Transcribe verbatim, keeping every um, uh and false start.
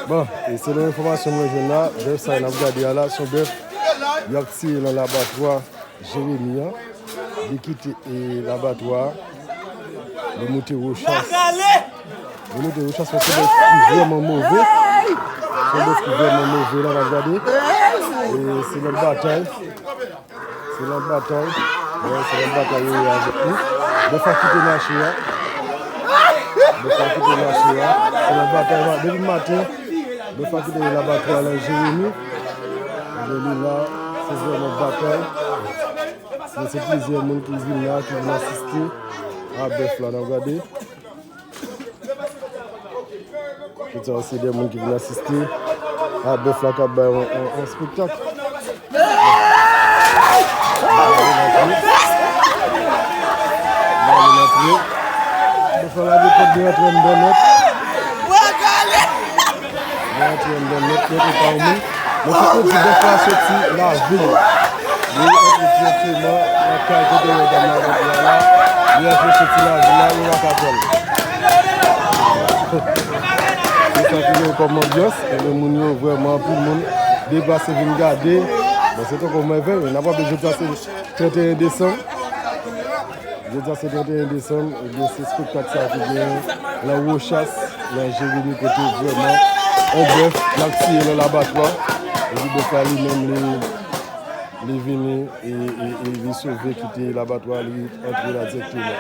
Bon, e selon enfòmasyon mwen jwenn la, bèf sa n ap gade a la, se yon bèf y ap tiye nan labatwa Jeremi an. Li kite e labatwa a, li moute Wochas. Li moute Wochas, men se bèf ki vrèman move. Se yon bèf ki vrèman move la, n ap gade. E se lòt batay. Se nan batay. Bon, se nan batay yo ye avèk nou. Bèf la kite mache a. Bèf la kite mache a. Se nan batay la. Depi maten, bèf la kite labatwa nan Jeremi. Ebyen, li la, se vrèman batay. Men se plizyè moun ki vin la, ki vin asiste a bèf la. N ap gade. Tout sa se de moun ki vin asiste a bèf la k ap bay yon, yon, yon espektak. Bèf la lage pòt de antre anndan nèt. Li antre anndan nèt, nèt, e pa yon moun. Men se pou di bèf la soti lavil. Li antre dirèkteman nan kay kote yo dam nan rete a la. Li antre soti lavil la, yo pa ka pran l. Se sa ki gen kòm anbyans. Ebyen, moun yo vrèman, anpil moun deplase vin gade. Bon, se tankou mwen, n ap raple jodi a se trannteyen desanm. Jodi a se trannteyen desanm, ebyen, se espektak sa ki genyen nan Wochas, nan Jeremi, kote vrèman yon bèf y ap tiye nan labatwa. Epi bèf la li menm, li, li vini e, e, e li sove kite labatwa, li antre la dirèkteman.